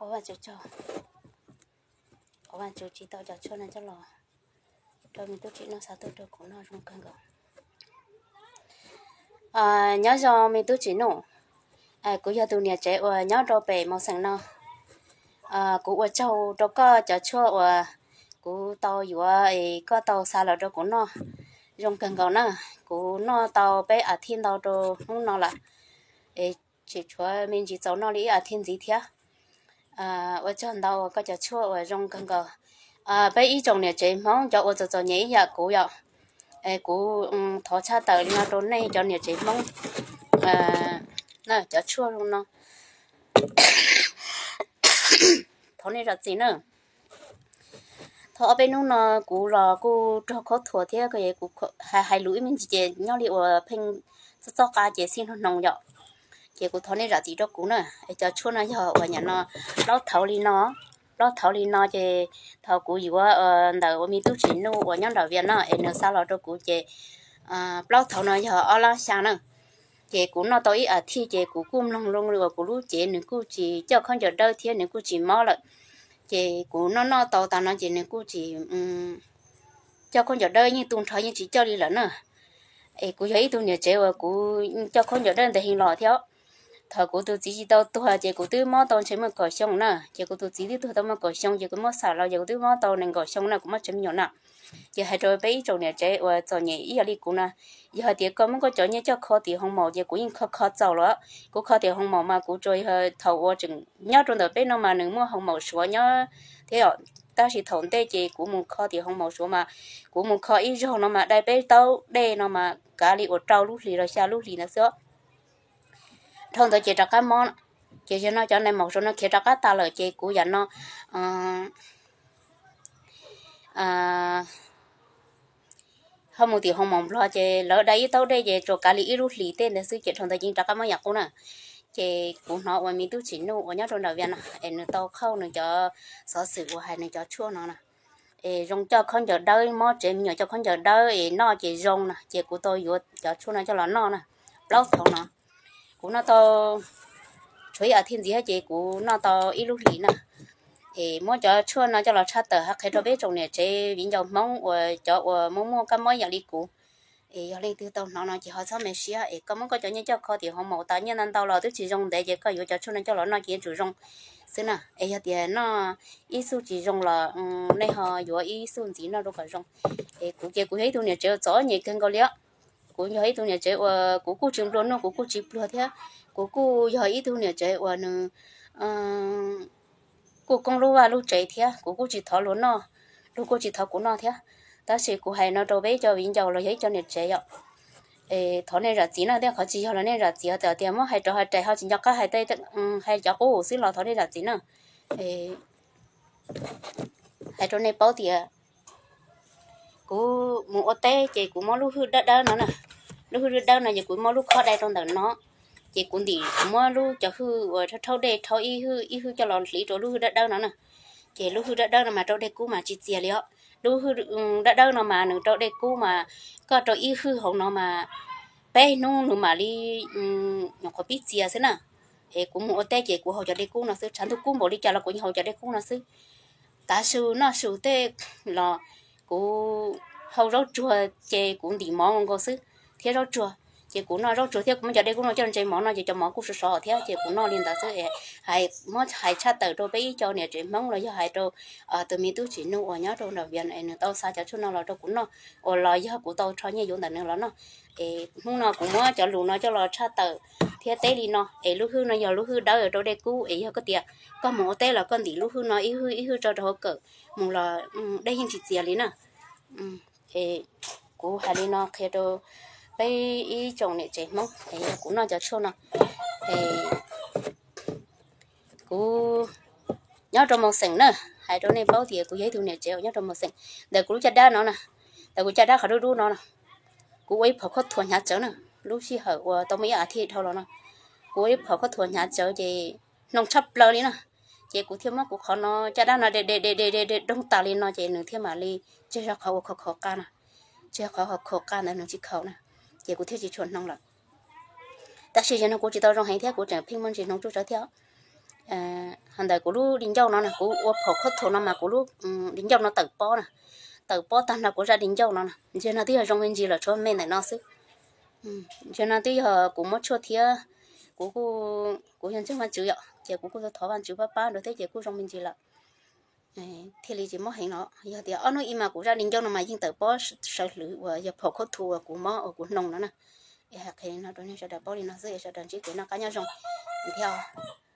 Ua Vajtswv tsaug, ua Vajtswv tsim tau cov tshuaj no coj los rau me tub tsim noj, xa tuaj rau kuv noj zoo kawg nkaus. Nyob zoo me tub tsim noj, kuv yog tus niam tsev uas nyob rau pem Mos Xeem no. Kuv ua tsaug rau koj cov tshuaj uas kuv tau yuav es koj tau xa los rau kuv noj, zoo kawg nkaus na. Kuv noj tau peb a thiv ntau rau hnub no lawm, es tseem tshuav me ntsis txaus noj li ib a thiv ntxiv thiab. Ua tsaug ntau uas koj cov tshuaj uas zoo kawg nkaus. Peb ib tsoom niam tsev Hmoob cov uas txom txom nyem ib yam kuv yom, kuv thov tshaj tawm li no rau nej cov niam tsev Hmoob, cov tshuaj zoo no, thov nej zam txim na. Thaum ob peb hnub no kuv los kuj raug khaub thuas thiab, kuv hais lus ib me ntsis ces nyob li uas pheej txob txoj qa ces xij hnoos hnoos yom. Ces kuv thov nej zam txim rau kuv na. Es cov tshuaj no yog uas nyam no plaub thauv li no, plaub thauv li no ces thaum kuv yuav ntawm uas me tub tsim noj uas nyob nram Vias no es nws xa los rau kuv ces plaub thauv no yog ob lab xya na. Ces kuv noj tau ib a thiv ces kuv kuj mloog zoo li uas kuv lub cev nws kuj tsis coj khaub ncaws dawb thiab nws kuj tsis mob lawm. Ces kuv noj noj tau tas no ces nws kuj tsis coj khaub ncaws dawb, yeej tu nrho yeej tsis coj li lawm na. Es kuv yog ib tug niam tsev uas kuv coj khaub ncaws dawb ntev heev los thiab. Thaum kuv tus txiv tsis tau tuag ces kuv twb mob tau ntshe muaj kaum xyoo na, ces kuv tus txiv twb tuag tau muaj kaum xyoo ces kuv muab xam los ces kuv twb mob tau nees nkaum xyoo na, kuv mob tsev me nyuam na. Ces hais rau peb ib tsoom niam tsev uas txom nyem ib yam li kuv na, yog hais tias koj muab koj cov nyiaj coj kho tim hoo maum ces kuv yeej kho kho txaus los. Kuv kho tim hoo maum mas kuv tsuas yog thaum uas tseem nyob rau ntawm peb no mas nws muaj hoo maum Suav nyob thiab, tab sis thaum ntej ces kuv mus kho tim hoo maum Suav mas kuv mus kho ib zaug no mas dai peb taub dej no mas kav li uas rau lub hlis los xya lub hlis ntawd xwb. Dhau ntawd ces rov qab mob, ces yog no cov nais maum Suav no khiav rov qab tas lawm ces kuv yam no ho mus tim hoo maum Nplog ces lawv dai ib taub dej ces tsuas kav li ib lub hlis tej ntawd xwb ces dhau ntawd ces rov qab mob yam qub na. Ces kuv hnov uas me tub tsim noj uas nyob rau nram Vias no es nws tau qhauj nws cov xov xwm uas hais nws cov tshuaj no na, es zoo coj khaub ncaws dawb, mob tsev me nyuam coj khaub ncaws dawb es noj ces zoo na, ces kuv tau yuav cov tshuaj no coj los noj na. Plaub thauv no kuv noj tau tshuav ib a thiv ntxiv ces kuv noj tau ib lub hlis na. Es muab cov tshuaj no coj los tshaj tawm hais qhia rau peb tsoom niam tsev viv ncaus Hmoob uas cov uas muaj muaj kab mob yam li kuv. Es yog leej twg tau hnov no ces ho txhob me siab es koj muab koj cov nyiaj coj kho tim hoo maum tas nyiaj ntau ntau los twb tsis zoo ntev ces koj yuav cov tshuaj no coj los noj ces yuav tsum zoo xwb na. Es yog tias noj ib xuj tsis zoo los nej ho yuav ib xuj ntxiv noj rau kom zoo. Es kuv ces kuv yog ib tug niam tsev uas txom nyem kawg nkaus li os. Kuv yog ib tug niam tsev uas kuv kuj tsis nplua nuj, kuv kuj tsis pluag thiab. Kuv kuj yog ib tug niam tsev uas nws kuj koob lub vaj lub tsev thiab, kuv kuj tsis thov luag noj, luag kuj tsis thov kuv noj thiab. Tab sis kuv hais no rau peb cov viv ncaus los yog ib co niam tsev yom, es thov nej zam txim no, tej qhov tsis yog los nej zam txim, txawm tias muab hais rov hais rais ho tsis nco qab hais, hais cov qub xwb los thov nej zam txim na. Hais rau nej paub tias kuv mus ua teb ces kuv muab lub hwj dawb dawb no na, lub hwj dawb dawb no ces kuv muab lub khob dai rau ntawm no, ces kuv ntim, kuv muab lub cov hwj uas rhaub dej rhaub ib hwj ib hwj coj los hliv rau lub hwj dawb dawb no na. Ces lub hwj dawb dawb no mas rau dej kub mas tsis txias li os. Lub hwj dawb dawb no mas nws rau dej kub mas koj rau ib hwj hauv no mas peb hnub nws mam li nyuam qhuav pib txias xwb na. Es kuv mus ua teb ces kuv haus cov dej kub no xwb, tshav ntuj kub npaum li cas los kuv yeej haus cov dej kub no xwb. Tav su noj su tej los kuv haus zaub tsuag ces kuv ntim mov nkaus xwb thiab zaub tsuag. Ces kuv noj zaub tsuag thiab kuv muab cov dej kub no coj ntse mov no ces cov mov kuj sov sov thiab ces kuv noj li ntawd xwb. Hais, muab hais tshaj tawm rau peb ib co niam tsev Hmoob los yog hais rau tus me tub tsim noj uas nyob rau nram Vias es nws tau xa cov tshuaj no los rau kuv noj, uas los yog kuv tau rho nyiaj yuav ntawm nws los noj. Es hnub no kuv muab cov lus no coj los tshaj tawm thiab teb li no, es lub hwj no yog lub hwj dawb rau dej kub, es yog koj tias koj mus ua teb los koj ntim lub hwj no ib hwj ib hwj tso rau hauv kawm mus los dej yeej tsis txias li na. Es kuv hais li no qhia rau peb ib tsoom niam tsev Hmoob es yog kuv noj cov tshuaj no. Es kuv nyob rau Mos Xeem na, hais rau nej paub tias kuv yog ib tug niam tsev uas nyob rau Mos Xeem. Ntawm kuv lub caj dab no na, ntawm kuv caj dab qhov dub dub no na, kuv ua ib phom khaub thuas hnyav tsawv na. Lub sij hawm uas tau muaj ib a thiv dhau los no, kuv ua ib phom khaub thuas hnyav tsawv ces hnoos tshaj plaws li na. Ces kuv thiaj muab kuv qhov no caj dab no de de de de de doog tas li no ces nws thiaj mam li tseg zog qhov uas khaus khaus qa na, tseg qhov khaus qa ntawd nws tsis khaus na, ces kuv thiaj tsis tshua hnoos lawm. Tab sis yog no kuv tsis tau zoo heev thiab kuv tseem pheej muaj ntsis hnoos tsuj tsawv thiab. Ho ntawm kuv lub di ncauj no na, kuv ua phom khaub thuas no mas kuv lub di ncauj no tawm pob na, tawm pob tag nrho kuv zaj di ncauj no na. Ntsia no twb yog zoo me ntsis lawm, tshuav me ntawm no xwb. Ntsia no twb yog kuv muab tshuaj thiab, kuv kuj, kuv yog ntseeg Vajtswv yom, ces kuv kuj thov Vajtswv pab pab rau thiab ces kuj zoo me ntsis lawm. Thiaj li tsis mob heev no. Yog tias ob hnub ib mas kuv zaj di ncauj no mas yeej tawm pob sawv hlwv uas yog phom khaub thuas uas kuv mob uas kuv hnoos no na. Es hais qhia li no rau nej sawv daws paub li no xwb, es sawv daws ntsib kev noj qab nyob zoo thiab.